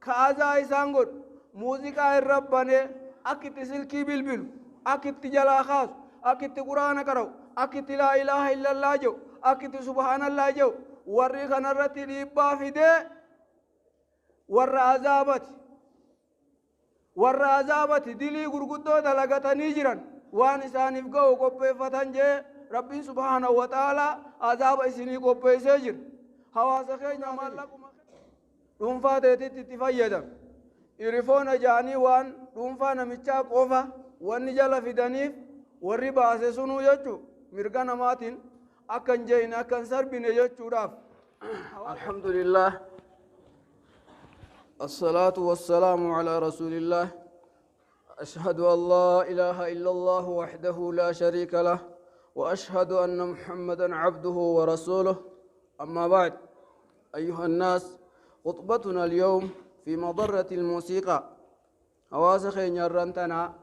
Ka azaa isaan godhu muuziqaa irra banee akka itti silkii bilbilu, akka itti jalaa kaasu, akka itti quraana qara'u, akka itti laa ilaaha illallaa jedhu, akka itti subhaanallaa jedhu, warri kanarratti dhiibbaa fidee warra azaabati. Warra azaabati dilii gurguddoo dalagatanii jiran waan isaaniif ga'u qopheeffatan jee Rabbiin subhaanahu wa ta'aalaa azaaba isinii qopheessee jira. Hawaasa keenya maallaquma dhuunfaa teetitti itti fayyadame. Irifoona ja'anii waan dhuunfaa namichaa qofa wanni jala fidaniif warri baase sunuu jechuu mirga namaatiin akka hin jeeyne, akka hin sarbine jechuudhaaf. Alhamdulillah. الصلاة والسلام على رسول الله، أشهد أن لا إله إلا الله وحده لا شريك له، وأشهد أن محمدا عبده ورسوله. أما بعد، أيها الناس، خطبتنا اليوم في مضرة الموسيقى. Hawaasa keenya irraan tana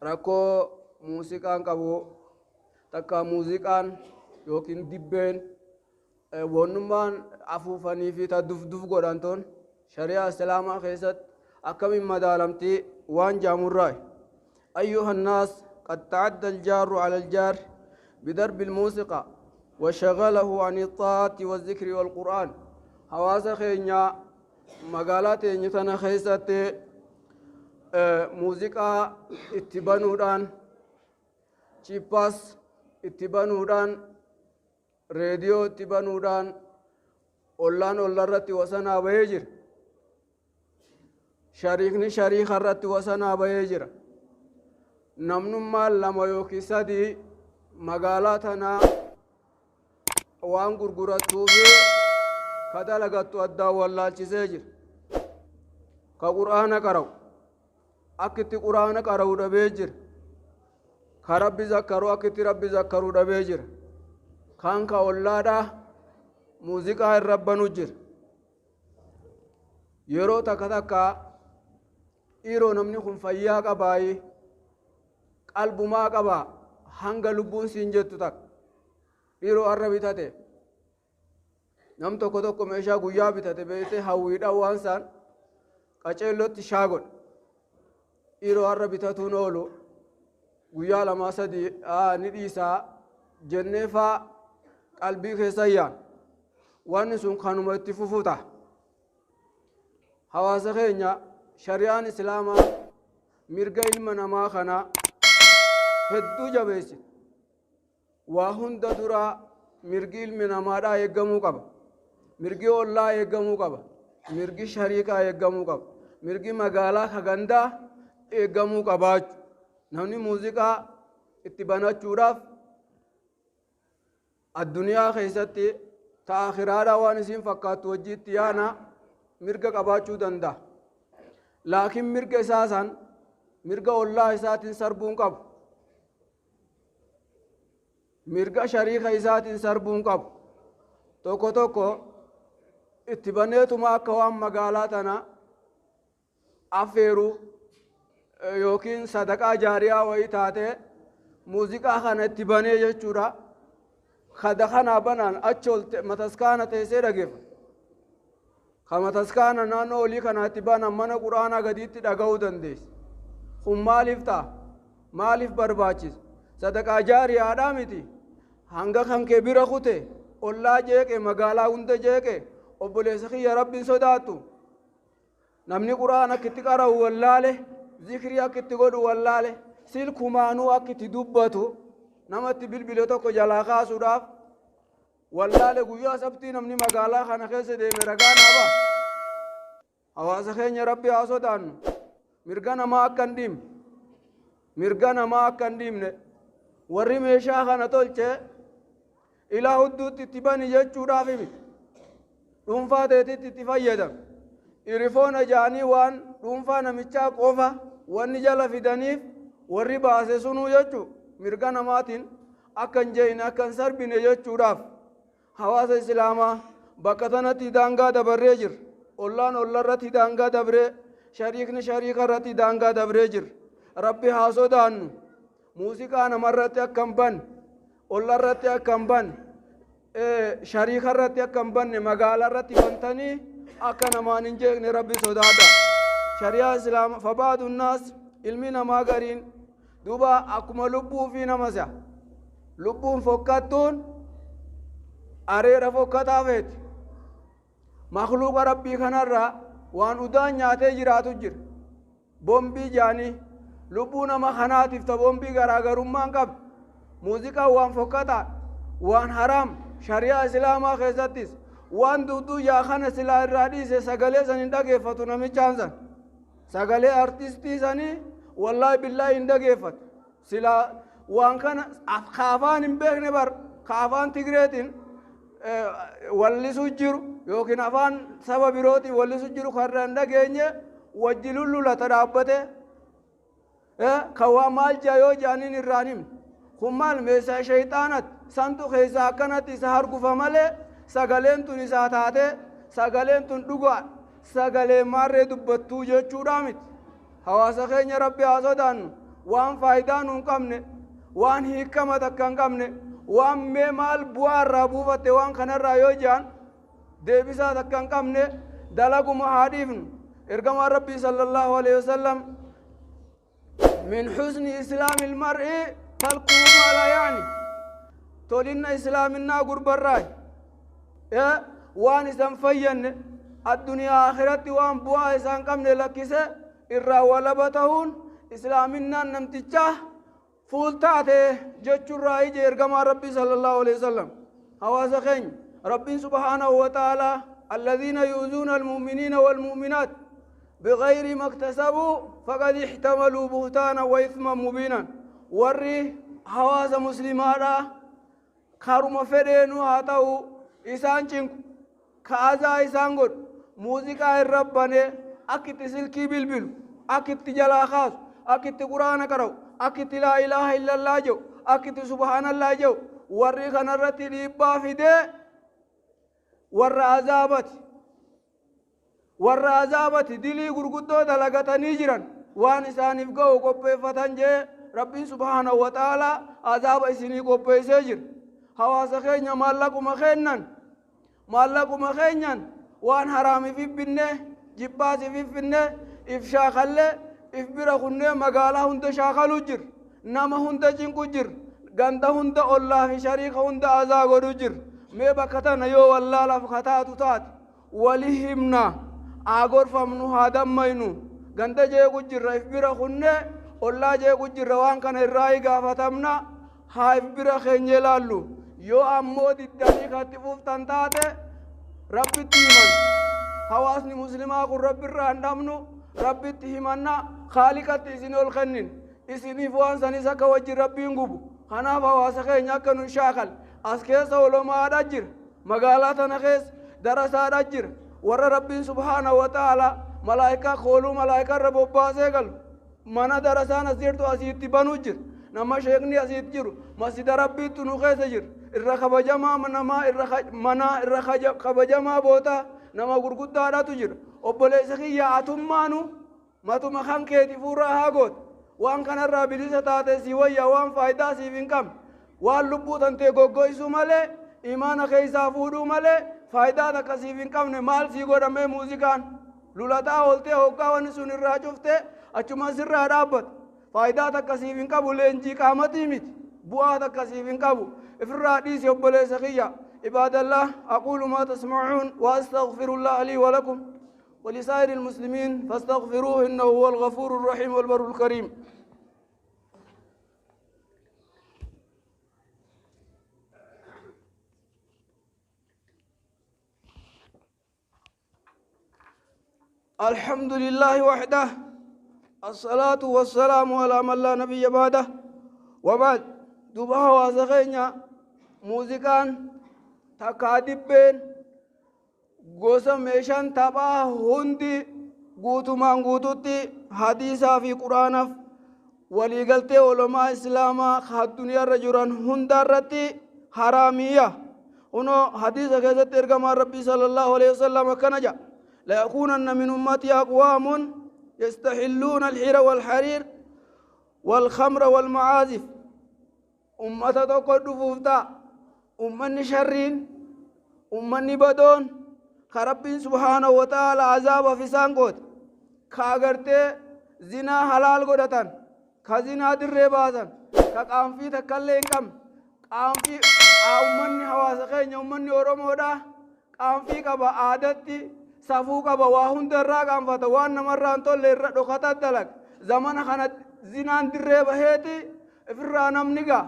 rakkoo muuziqaan qabu, takka muuziqaan yookiin dibbeen wannummaan afuufanii fi ta duf duf godhan tun shari'aa islaamaa keessatti akkamiin madaalamtii waan jaamurraa. أيها الناس، قد تعدى الجار على الجار بضرب الموسيقى وشغله عن الطاعة والذكر والقرآن. Hawaasa keenya magaalaa teenya tana keessatti muuziqaa itti banuudhaan, chippaas itti banuudhaan, reediyoo itti banuudhaan ollaan ollarratti wasanaa bahee jira. Shariikni shariika irratti wasanaa bahee jira. Namnummaan lama yookiin sadii magaalaa tanaa waan gurgurattuu fi ka dalagattu addaan wallaalchisee jira. Ka qur'aana qara'u akka itti qur'aana qara'u dhabee jira. Ka Rabbi zakkaru akka itti Rabbi zakkaru dhabee jira. Kaan ka ollaadhaa muuziqaa irra banu jira. Yeroo takka takka dhiiroo, namni kun fayyaa qabaayi, qalbumaa qabaa, hanga lubbuun siin jettu takka. Dhiiroo, har'a bitate nam tokko tokko meeshaa guyyaa bitate beeyte hawwiidhaan waan isaan qaceellotti shaa godha. Dhiiroo, har'a bitatuun oolu, guyyaa lamaa sadii ni dhiisaa jennee faa qalbii keessa yaan. Wanni sun kanuma itti fufu ta'a. Hawaasa keenya, shari'aan islaamaa mirga ilma namaa kana hedduu jabeessite. Waa hunda duraa mirgi ilmi namaadhaa eeggamuu qaba. Mirgi ollaa eeggamuu qaba. Mirgi shariikaa eeggamuu qaba. Mirgi magaalaa ka gandaa eeggamuu qabaachu. Namni muuziqaa itti banachuudhaaf addunyaa keessatti ta akhiraadhaa waan isiin fakkaattu wajjiitti yaana mirga qabaachuu danda'a. Laakiin mirga isaa san mirga ollaa isaatiin sarbuun qabu. Mirga shariika isaatiin sarbuun qabu. Tokko tokko itti baneetuma akka waan magaalaa tana affeeru yookiin sadaqaa jaariyaa wayii taate muuziqaa kana itti banee jechuudha. Kada kanaa banaan achi ol mataskaana teessee dhageeffata. Ka mataskaana naannoo olii kanaa itti banan mana quraanaa gadiitti dhaga'uu dandeessa. Kun maaliif ta'a? Maaliif barbaachisa? Sadaqaa jaariyaadhaa miti. Hanga kan kee bira kute, ollaa jeeqe, magaalaa hunda jeeqe, obboleessa kiyya, Rabbiin sodaattu. Namni quraan akka itti qara'u wallaale, zikrii akka itti godhu wallaale, silkumaanuu akka itti dubbatu namatti bilbile tokko jalaa kaasuudhaaf wallaale, guyyaa sabtii namni magaalaa kana keessa deeme ragaa naa ba'a. Hawaasa keenya, Rabbi haa sodaannu. Mirga namaa akka hin dhiibne. Mirga namaa akka hin dhiibne. Warri meeshaa kana tolche ilaa hudduutti itti bani jechuudhaaf miti. Dhuunfaa teetitti itti fayyadame. Irifoona ja'anii waan dhuunfaa namichaa qofa wanni jala fidaniif warri baase sunuu jechuu mirga namaatiin akka hin jeeyne, akka hin sarbine jechuudhaaf. Hawaasa islaamaa, bakka tanatti daangaa dabarree jira. Ollaan ollarratti daangaa dabree, shariikni shariika irratti daangaa dabree jira. Rabbi haa sodaannu. Muuziqaa namarratti akka hin banne, ollarratti akka hin banne, shariika irratti akka hin banne, magaalaa irratti bantanii Akka namaan hin jeeqne Rabbi sodaadha. Shari'aa Islaama fabaadu naas ilmi namaa gariin duuba akkuma lubbuu fi nama se'a. Lubbuun fokkattuun areera fokkataa feeti. Makluuqa Rabbii kanarraa waan udaan nyaatee jiraatu jira. Bombii jaanii lubbuu nama kanaatiif ta bombii garaagarummaa hin qabne. Muuziqaan waan fokkataa, waan haraam shari'aa Islaamaa keessattis waan dugduu yaa kana silaa irraa dhiise sagalee san hin dhageeffatu namichaan san. Sagalee artistii sanii wallaahi billaahi hin dhageeffatu. Silaa waan kana ka afaan hin beekne bar ka afaan Tigreetiin wallisuu jiru yookiin afaan saba birootiin wallisuu jiru kan irraa hin dhageenye wajji lullulata dhaabbate kan waa maal jaa yoo jaaniin irraa hin himne. Kun maal meeshaa shayxaanatti santu keessaa akkanatti isa hargufa malee sagaleen tun isaa taate sagaleen tun dhugaa sagalee maarree dubbattuu jechuudhaa miti. Hawaasa keenya Rabbi haa sodaannu. Waan faayidaa nu hin qabne, waan hiikkama takka hin qabne, waan mee maal bu'aa irraa buufatte waan kanarraa yoo jedhan deebisaa takka hin qabne dalaguma haa dhiifnu. Ergamaan Rabbii sallallahu alaihi wasallam min husni islaamil mar'i tarkuhu maa laa ya'ni tolinna islaaminaa gurbarraa waan isan fayyanne addunyaa akhiratti waan bu'aa isaan qabne lakkise irraa walaba tahuun islaaminnaan namtichaa fuul taate jechurraa ije ergamaa Rabbii sallallahu alaihi wasallam. Hawaasa keenya Rabbiin subhaanahu wa ta'aalaa alladhiina yu'zuuna almu'miniina walmu'minaat bighayri maktasabuu faqad ihtamaluu buhtaana wa ithman mubiinan. Warri hawaasa muslimaadhaa karuma fedheenuu haa ta'u isaan cinqu, ka azaa isaan godhu, muuziqaa irra banee akka itti silkii bilbilu, akka itti jalaa kaasu, akka itti quraana qara'u, akka itti laa ilaaha illallaa jedhu, akka itti subhaanallaa jedhu, warri kanarratti dhiibbaa fidee warra azaabati. Warra azaabati dilii gurguddoo dalagatanii jiran waan isaaniif ga'u qopheeffatan jee Rabbiin subhaanahu wa ta'aalaa azaaba isinii qopheessee jira. Hawaasa keenya maallaquma keennan maallaquma keenyan waan haraam if binnee jibbaas if finnee if shaakallee if bira kunnee magaalaa hunda shaakaluu jira. Nama hunda cinqu jira. Ganda hunda ollaa fi shariika hunda azaa godhu jira. Mee bakka tana yoo wallaalaaf kataatu taate wali himna, haa gorfamnu, haa dammaynu. Ganda jeequ jirra if bira kunne, ollaa jeequ jirra waan kana irraayi gaafatamna, haa if bira keenyee laallu. Yoo ammoo diddanii ka itti fuftan taate Rabbitti himanna. Hawaasni muslimaa kun Rabbirraa hin dhabnu, Rabbitti himanna, Khaaliqatti isin ol kennin. Isiniif waan sanis akka wajjin Rabbiin gubu. Kanaaf hawaasa keenya akka nu hin shaakalle. As keessa olomaadha jira. Magaalaa tana keessa darasaadha jira. Warra Rabbiin subhaanahu wa ta'aalaa malaa'ikaa kooluu malaa'ikaa irra bobbaasee galu. Mana darasaan as jirtu asiitti banuu jira. Nama sheekni asiitti jiru masjida Rabbiittu nu keessa jira. Irra kabajamaa namaa irra manaa irra kabajamaa bootaa nama gurguddaadhatu jira. Obboleessa kiyya atummaanu Matuma kan keeti fuurraa haa goota. Waan kanarraa bilisa taate sii wayya waan faayidaa siif hin qabne. Waan lubbuu tantee goggoysuu malee imaana keessaa fuudhuu malee faayidaa takka siif hin qabne maal sii godha mee muuziqaan. Lulataa ooltee hoggaa wanni sun irraa cuftee achuma sirraa dhaabbata. Faayidaa takka siif hin qabu leenjii qaamatii miti. Bu'aa takka siif hin qabu. Ifirraa dhiisi obboleessa kiyya. Ibaadallah aquulu maa tasma'uun wa astaghfirullah lii wa lakum. ولسائر المسلمين فاستغفروه إنه هو الغفور الرحيم والبر الكريم. الحمد لله وحده، الصلاة والسلام على من لا نبي بعده، وبعد. دوبا hawaasa keenya muuziqaan takkaa dibbeen gosa meeshaan taphaa hundi guutumaan guututti hadiisaa fi quraanaaf waliigaltee ulamaa islaamaa ka addunyaarra jiran hunda irratti haraamiyya. Kunoo hadiisa keessatti ergamaan Rabbii sallallahu alaihi wasallam akkana jedha: layakuunanna min ummatii aqwaamun yastahilluuna alhira walhariir walkhamra walmacaazif. Ummata tokko dhufuuf ta'a. Ummanni sharriin, ummanni badoon Ka Rabbiin subhaanahu wa ta'ala azaaba fi isaan goote. Ka agartee zinaa halaal godhatan, ka zinaa dirree baasan, ka qaanfii takkallee hin qabne. Qaanfii ummanni hawaasa keenya, ummanni Oromoodha, qaanfii qaba, aadatti safuu qaba, waa hunda irraa qaanfata, waan namarraa hin tolle irra dhokata dalaga. Zamana kana zinaan dirree baheeti ifirraa namni gaa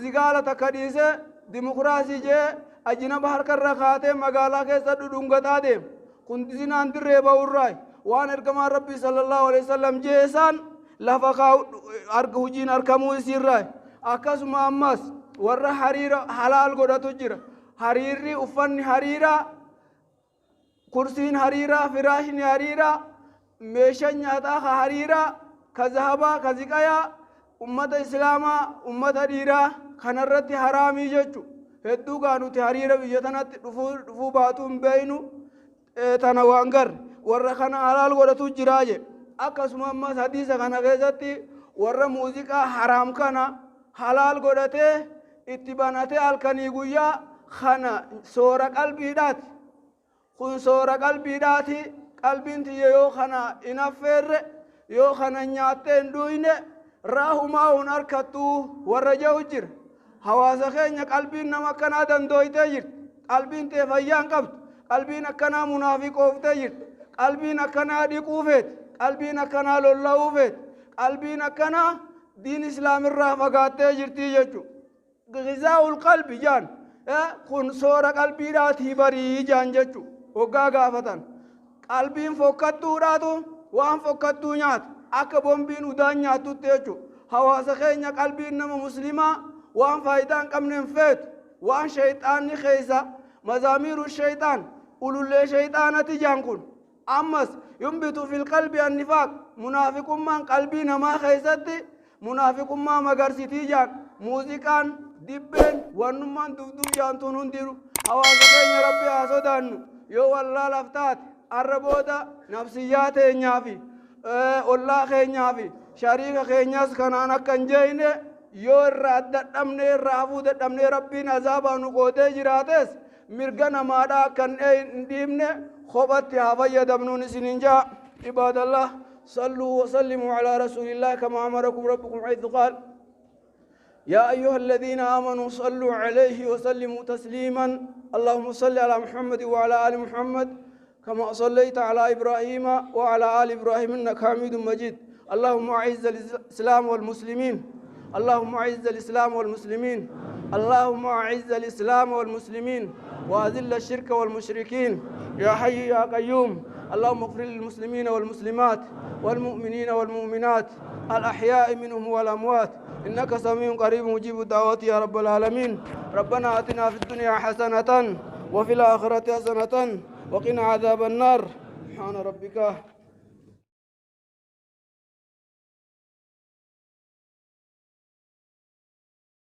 zigaala takka dhiisee dimokiraasii jee ajinaba harkarra kaatee magaalaa keessa dhudhungataa deema. Kun zinaan dirree ba'urraa waan ergamaan Rabbii sallallahu alaihi wasallam jee isaan lafa kaa'u arga hojiin argamuu isiirraa. Akkasuma ammas warra hariira halaal godhatu jira. Hariirri, uffanni hariiraa, kursiin hariiraa, firaashni hariiraa, meeshaan nyaataa ka hariiraa, ka zahabaa, ka ziqayaa ummata islaamaa, ummata dhiiraa kanarratti haraamii jechu. Hedduu gaa nuti hariira biyya tanatti dhufuu baatuu hin beeynu, tana waan garre warra kana halaal godhatu jiraa je. Akkasuma ammas hadiisa kana keessatti warra muuziqaa haraam kana halaal godhatee itti banatee halkanii guyyaa kana soora qalbiidhaati. Kun soora qalbiidhaati. Qalbiin tiyya yoo kana hin affeerre, yoo kana nyaattee hin dhuyne, raahumaa hun harkattuu warra jehu jira. Hawaasa keenya qalbiin nama akkanaa dandooytee jirti. Qalbiin tee fayyaa hin qabdu. Qalbiin akkanaa munaafiqooftee jirti. Qalbiin akkanaa dhiquu feeti. Qalbiin akkanaa lolla'uu feeti. Qalbiin akkanaa diin islaamirraa fagaattee jirti jechuudha. Gizaa'ul qalbi jaan kun soora qalbiidhaatii barii jaan jechuudha. Hoggaa gaafatan qalbiin fokkattuudhaatu waan fokkattuu nyaata akka bombiin udaan nyaattutti jechuudha. Hawaasa keenya qalbiin nama muslimaa waan faayidaa hin qabne hin feetu. Waan shayxaanni keessa mazaamiiru shayxaan, ulullee shayxaanati jaan kun. Ammas yumbitu fil qalbi annifaaq, munaafiqummaan qalbii namaa keessatti munaafiqummaa magarsitii jaan. Muuziqaan, dibbeen, wannummaan dufduf jaantuun hundiru. Hawaasa keenya Rabbi haa sodaannu. Yoo wallaalaaf taate arra booda nafsiyyaa teenyaa fi ollaa keenyaa fi shariika keenyas kanaan akka hin jeeyne, yoo irraa dadhabnee irraa hafuu dadhabnee Rabbiin azaabaa nu qoodee jiraates, mirga namaadhaa akka hin dhiibne kophatti haa fayyadamnuun isiniin jaa. Ibaadallah, صلوا وسلموا على رسول الله كما أمركم ربكم حيث قال: يا أيها الذين آمنوا صلوا عليه وسلموا تسليما. اللهم صل على محمد وعلى آل محمد كما صليت على إبراهيم وعلى آل إبراهيم إنك حميد مجيد. اللهم أعز الإسلام والمسلمين، اللهم أعز الإسلام والمسلمين، اللهم أعز الإسلام والمسلمين، وأذل الشرك والمشركين يا حي يا قيوم. اللهم اغفر للمسلمين والمسلمات والمؤمنين والمؤمنات الأحياء منهم والأموات، إنك سميع قريب مجيب الدعوات يا رب العالمين. ربنا آتنا في الدنيا حسنة وفي الآخرة حسنة وقنا عذاب النار. سبحان ربك.